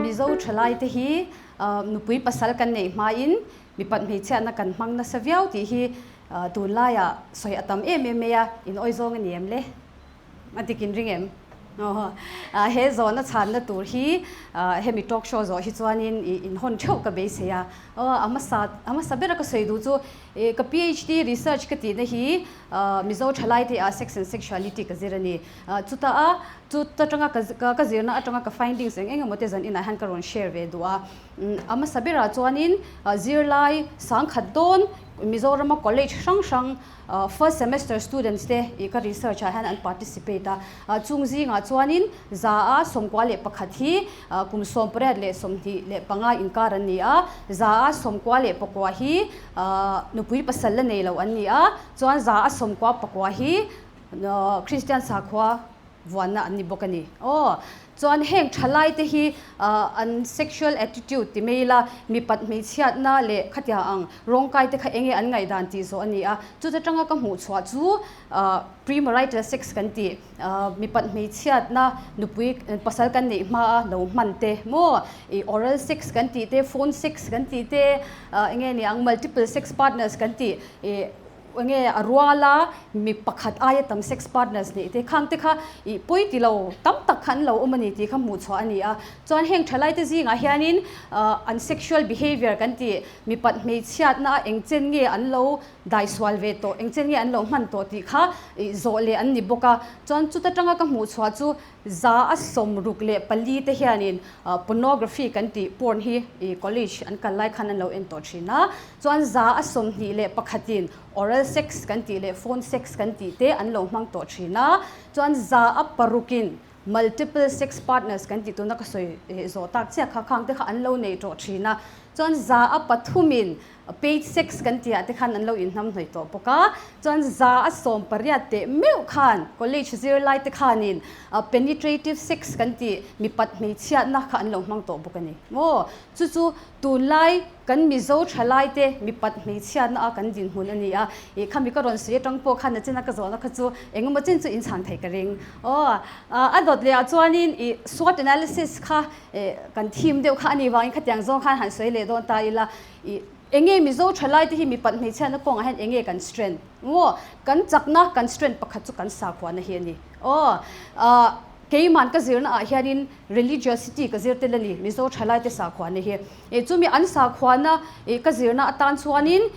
Mizo thalaite hi nupui pasal kan neih hmain mipat hmeichhiatna kan hmang nasa viau tih hi tunlaiah sawi a tam em em mai a, in awi zawng a ni em le? A dik in ring em? Aw, he zawhna chhanna tur hi hemi talk show zawh hi chuanin in hawn theuh ka beisei a. Aw, a hmasa a hmasa bera ka sawi duh chu ka PhD research ka tihna hi Mizo thalaite ah sex and sexuality ka zir a ni. Chuta a chuta tanga ka ka zirna atanga ka findings eng eng emaw te zan inah hian ka rawn share ve duh a. A hmasa berah chuanin zirlai sangkhat dawn Mizorama college hrang hrang First semester students te ih ka research ah hian an participate a, chung zingah chuanin 111 hi kum 18 leh 25 inkar an ni a, 99% hi nupui pasal la nei lo an ni a, chuan 99% hi Kristian sakhua vuanna an ni bawk a ni. Aw, chuan heng thalai te hi an sexual attitude ti mai ila, mipat hmeichhiatna leh khatia ang rawngkai te kha enge an ngaihdan tih zawh a ni a. Chuta tanga ka hmuh chhuah chu premarital sex kan tih, mipat hmeichhiatna nupui pasal kan neih hma a lo hman te maw, ih oral sex kan tih te, phone sex kan tih te, enge ni ang multiple sex partners kan tih, ih Enge a rual a, mi pakhat aia tam sex partners neih te khang te kha ih pawi ti lo tam tak kha an lo awm a ni tih kha hmuh chhuah a ni a. Chuan heng thalaite zingah hianin an sexual behaviour kan tih mipat hmeichhiatna a eng chen nge an lo daisual ve tawh, eng chen nge an lo hman tawh tih kha ih zawh leh an ni bawk a. Chuan chuta tanga ka hmuh chhuah chu 164 te hianin pornography kan tih porn hi ih college an kal lai khan an lo en tawh thin a. Chuan 121 in oral sex kan tih leh phone sex kan tih te an lo hmang tawh thin a. Chuan 6% in multiple sex partners kan tih tuna ka sawi zawh tak chiah kha khang te kha an lo nei tawh thin a. Chuan 3% in paid sex kan tih ah te khan an lo inhnamhnawih tawh bawk a. Chuan 18% teh meuh khan college zirlai te khanin penetrative sex kan tih mipat hmeichhiatna kha an lo hmang tawh bawk a ni maw. Chu chu tunlai Kan Mizo thalaite mipat hmeichhiatna a kan dinhmun a ni a, ih khami ka rawn sawi atang pawh khan a china ka zawhna kha chu engemaw chin chu inchhan theih ka ring. Aw, a dawt leh ah chuanin ih SWOT analysis kha ih kan theme deuh kha a nih vangin khatiang zawng khan han sawi leh dawn ta ila, ih enge Mizo thalaite hi mipat hmeichhiatna kawngah hian enge kan strength? Maw, kan chakna kan strength pakhat chu kan sakhuana hi a ni. Aw, ah. Keiman ka zirna ah hianin religiosity ka zir tel a ni, Mizo thalaite sakhuana hi. Ih chumi an sakhuana ih ka zirna atan chuanin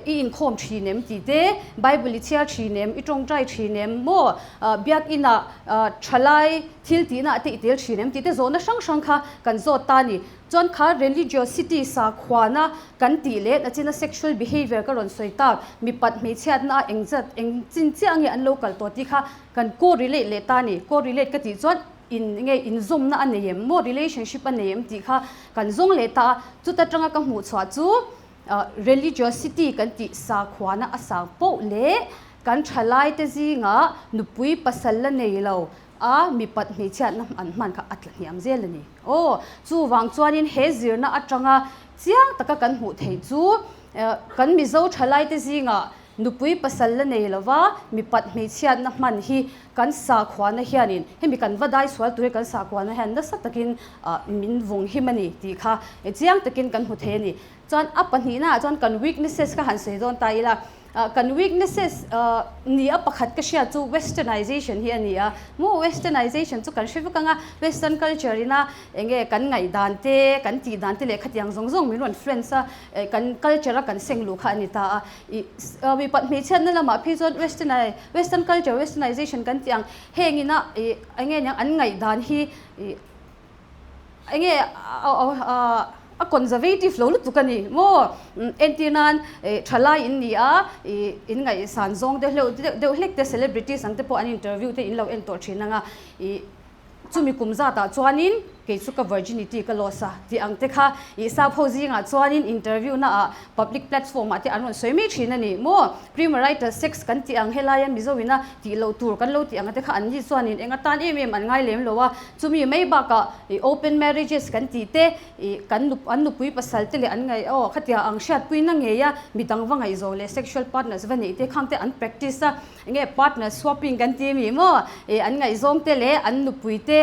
i inkhawm thin em tih te, Bible i chhiar thin em, i tawngtai thin em maw, biakinn ah thalai thil tihna ah te i tel thin em tih te zawhna hrang hrang kha kan zawt ta a ni. Chuan kha religiosity sakhuana kan tih leh nachina sexual behaviour ka rawn sawi tak, mipat hmeichhiatna ah engzat eng chin chiah nge an lo kal tawh tih kha Kan correlate leh ta ni. Correlate ka tih chuan in nge inzawmna a nei em maw, relationship a nei em tih kha kan zawng leh ta a. Chuta tanga ka hmuh chhuah chu religiosity kan tih sakhuana a sang poh leh kan thalaite zingah nupui pasal la nei lo a mipat hmeichhiatna an hman kha a tla hniam zel a ni. Aw, chuvang chuanin he zirna atanga chiang taka kan hmuh theih chu kan Mizo thalaite zingah Nupui pasal la nei lova mipat hmeichhiatna hman hi kan sakhuana hianin hemi kan va dai sual tur hi kan sakhuana hian nasa takin min vawng him a ni tih kha chiang takin kan hmu thei a ni. Chuan a pahnihnaah chuan kan weaknesses kha han sawi dawn ta ila, kan weaknesses ni a pakhat ka hriat chu westernization hi a ni a. Maw westernization chu kan hre vek ang a, western culture ina enge kan ngaihdan te, kan tihdan te leh khatiang zawng zawng min rawn influence a, kan culture a kan seng luh kha a ni ta a. Ih mipat hmeichhiatna lamah phei chuan western western culture westernization kan tih ang heng ina ih eng nge niang an ngaihdan hi ih eng nge a conservative lo lutuk a ni maw entir nan ih thalai in ni a ih in ngaihsan zawng deuh hleuh deuh hlek te celebrities ang te pawh an interview te in lo en tawh thin ang a ih Chumi kum zatah chuanin kei chu ka virginity ka loss a tih ang te kha ih sap ho zingah chuanin interview na ah public platform ah te an rawn sawi mai thin a ni maw? Premarital sex kan tih ang helaia Mizo ina tih loh tur kan lo tih ang te kha an ni chuanin eng atan em em an ngai lem lo a, chumi mai bakah ih open marriages kan tih te ih kan an nupui pasal te leh an ngaih aw khatia ang hriatpuina ngei a midang va ngaihzawh leh sexual partners va neih te khang te an practice a. Enge partner swapping kan ti mi maw? Ih an ngaihzawng te leh an nupui te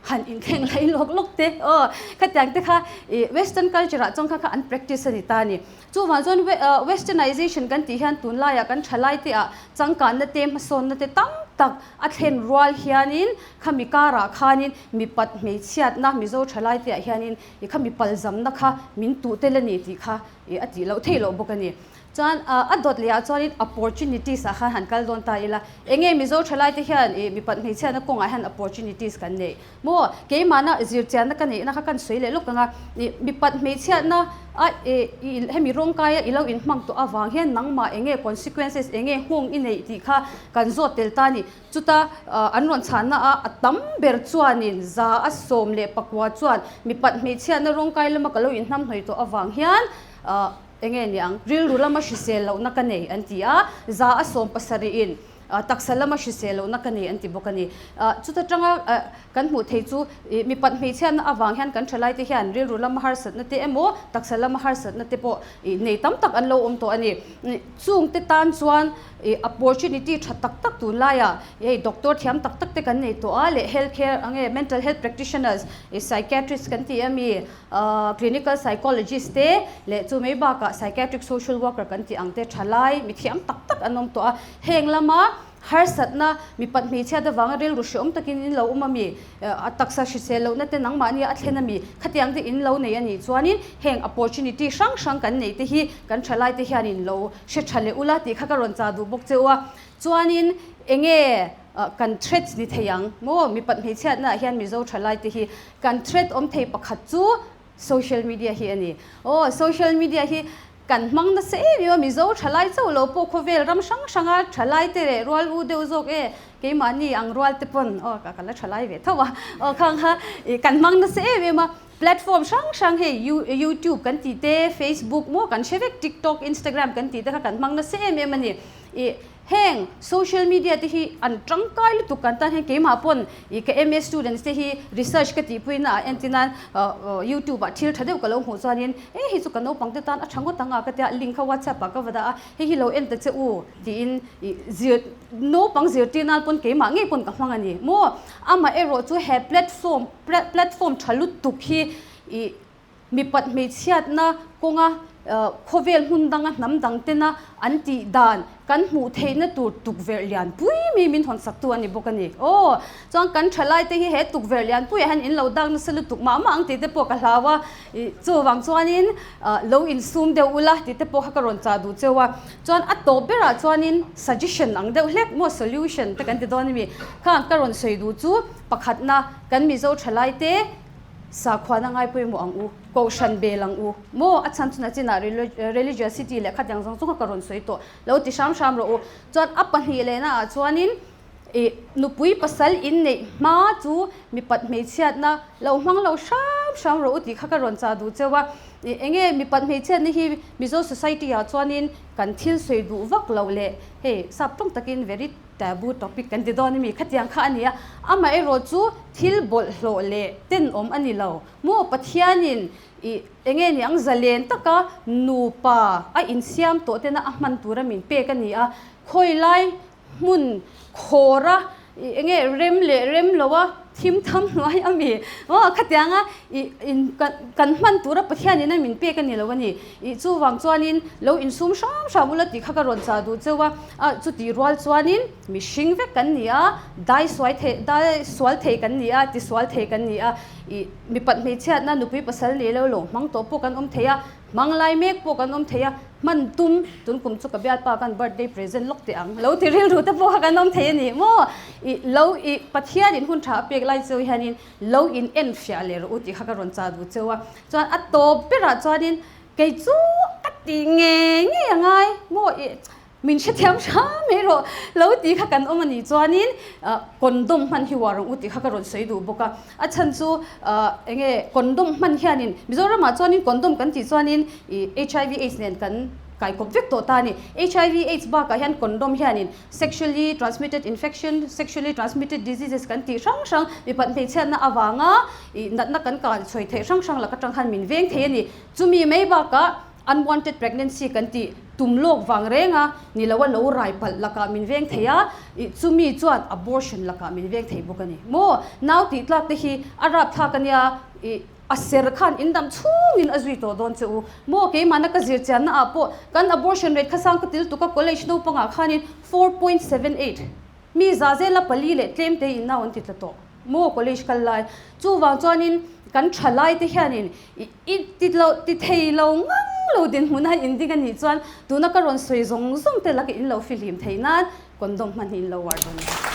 Han inthleng lai lawk lawk te aw khatiang te kha ih western culture ah chuan kha kha an practice a ni ta a ni. Chuvang chuan westernization kan tih hian tunlaiah kan thalai te ah changkanna te hmasawnna te tam tak a thlen rual hianin khami karah khanin mipat hmeichhiatna Mizo thalai te ah hianin ih khami palzamna kha min tuh tel a ni tih kha ih a tih loh theih loh bawk a ni. Chuan a dawt leh ah chuanin opportunities ah khan han kal dawn ta ila, eng nge Mizo thalai te hian ih mipat hmeichhiatna kawngah hian opportunities kan neih maw? Keimahna zirchianna ka neihna kha kan sawi leh lawk ang a, ih mipat hmeichhiatna a ih ih hemi rawngkaia i lo inhmang tawh avang hian nangmah eng nge consequences eng nge nghawng i neih tih kha kan zawt tel ta a ni. Chuta an rawn chhanna a a tam ber chuanin 114 chuan mipat hmeichhiatna rawngkai lama ka lo inhnamhnawih tawh avang hian Eng nge niang? Rilru lama hrisel lohna ka nei an ti a, 170 in taksa lama hrisel lohna ka nei an ti bawk a ni. Chuta tanga kan hmuh thei chu mipat hmeichhiatna avang hian kan thalaite hian rilru lama harsatna te emaw taksa lama harsatna te pawh nei tam tak an lo awm tawh a ni. Chungte tan chuan opportunity tha tak tak tunlaiah hei doctor thiam tak tak te kan nei tawh a leh health care ang nge mental health practitioners, psychiatrist kan ti ami, Clinical psychologist te leh chu mai bakah psychiatric social worker kan tih ang te thalai mi thiam tak tak an awm tawh a. Heng lama harsatna mipat hmeichhiat avanga rilru hreawm takin in lo awm a mi, a taksa hrisel lohna te nangmahni a thlen a mi, khatiang te in lo nei a nih chuanin heng opportunity hrang hrang kan neih te hi kan thalai te hianin lo hre tha leh ula tih kha ka rawn chah duh bawk che u a. Chuanin enge kan threats ni thei ang maw mipat hmeichhiatna ah hian Mizo thalai te hi Kan threat awm thei pakhat chu social media hi a ni. Aw, social media hi kan hmang nasa em em a, Mizo thalai chauh lo pawh khawvel ram hrang hranga thalai te leh rual u deuh zawk e, keimahni ang rual te pawn aw ka la thalai ve tho a, aw khang kha ih kan hmang nasa em em a, platform hrang hrang hei YouTube kan tih te, Facebook maw kan hre vek, TikTok, Instagram kan tih te kha kan hmang nasa em em a ni. Ih. Heng social media te hi an tangkai lutuk kan tan hian keimah pawn ih ka MA students te hi research ka tihpui na ah entir nan youtube ah thil tha deuh ka lo hmuh chuanin e hei chu ka naupang te tan a tha ngawt ang a ka tia link kha whatsapp ah ka va dah a hei hi lo en ta che u tiin ih zir naupang zirtir nan pawn keimah ngei pawn ka hmang a ni maw amah erawh chu he platform platform tha lutuk hi ih Mipat hmeichhiatna kawnga khawvel hmun danga hnam dang tena an tih dan kan hmuh theihna tur tukverh lianpui mi min hawn saktu a ni bawk a ni. Aw, chuan kan thalaite hi he tukverh lianpuiah hian in lo dak nasa lutuk mah mah ang tih te pawh ka hlau a, chuvang chuanin lo insum deuh ula tih te pawh kha ka rawn chah duh cheu a. Chuan a tawp berah chuanin suggestion ang deuh hlek maw solution te kan ti dawn a mi khang ka rawn sawi duh chu pakhatna kan Mizo thalaite, Sakhuana ngai pawimawh ang u, kohhran bel ang u maw? A chhan chuna chinah religiosity leh khatiang zawng zawng kha ka rawn sawi tawh lo ti hram hram rawh u. Chuan a pahnih lehna ah chuanin ih nupui pasal inneih hma chu mipat hmeichhiatna lo hmang lo hram hram rawh u tih kha ka rawn chah duh cheu a. Ih enge mipat hmeichhiatna hi Mizo society ah chuanin kan thil sawi duh vak loh leh hei sap tawng takin very Taboo topic kan ti dawn a mi? Khatiang kha a ni a, amaherawh chu thil bawlhhlawh leh tenawm a ni lo. Maw Pathianin ih eng nge ni ang zalen taka nupa a insiam tawh tena a hman tura min pek a ni a, khawilai hmun khawra ih eng nge rem leh rem loa thim tham hnuai a mi? Maw khatianga ih in kan hman tura Pathianin a min pek a ni lo a ni. Ih chuvang chuanin lo insum hram hram ula tih kha ka rawn chah duh cheu a, a chuti rual chuanin mihring vek kan ni a, dai suai thei dai sual thei kan ni a, tisual thei kan ni a, ih mipat hmeichhiatna nupui pasal nei lo lo hmang tawh pawh kan awm thei a, hmang lai mek pawh kan awm thei a, hman tum tun kum chu ka bialpa khan birthday present lawk teh ang lo ti rilru te pawh kha kan awm thei a ni maw? Ih lo ih Pathianin hun tha a pek lai cheu hianin lo in en fiah leh rawh u tih kha ka rawn chah duh cheu a. Chuan a tawp berah chuanin kei chu ka tih ngei ngei a ngai maw ih min hrethiam hram mai rawh lo tih kha kan awm a nih chuanin condom hman hi uar ang u tih kha ka rawn sawi duh bawk a. A chhan chu eng nge condom hman hianin Mizoramah chuanin condom kan tih chuanin ih HIV aids nen kan kaikawp vek tawh ta a ni. HIV aids bakah hian condom hianin Sexually transmitted infection, sexually transmitted diseases kan tih hrang hrang mipat hmeichhiatna avanga ih natna kan kal chhawi theih hrang hrang lak atang khan min veng thei a ni. Chumi mai bakah unwanted pregnancy kan tih. Tum lawk vang reng a, ni lo a lo rai palh lakah min veng thei a, ih chumi chuan abortion lakah min veng thei bawk a ni. Maw? Nau tih tlak te hi a rapthlak a nia, ih a ser khan in dam chhungin a zui tawh dawn che u. Maw? Keimahna ka zir chianna ah pawh kan abortion rate kha sang ka til tuk a, college naupangah khanin 4.78 Mi zahzela pali leh tlem te in nau an ti tla tawh maw college kal lai. Chuvang chuanin kan tha lai te hianin i ti lo ti thei lo ngang lo dinhmun a in ding a nih chuan tuna ka rawn sawi zawng zawng te laka in lo fihlim theih nan condom hman hi in lo uar dawn nia.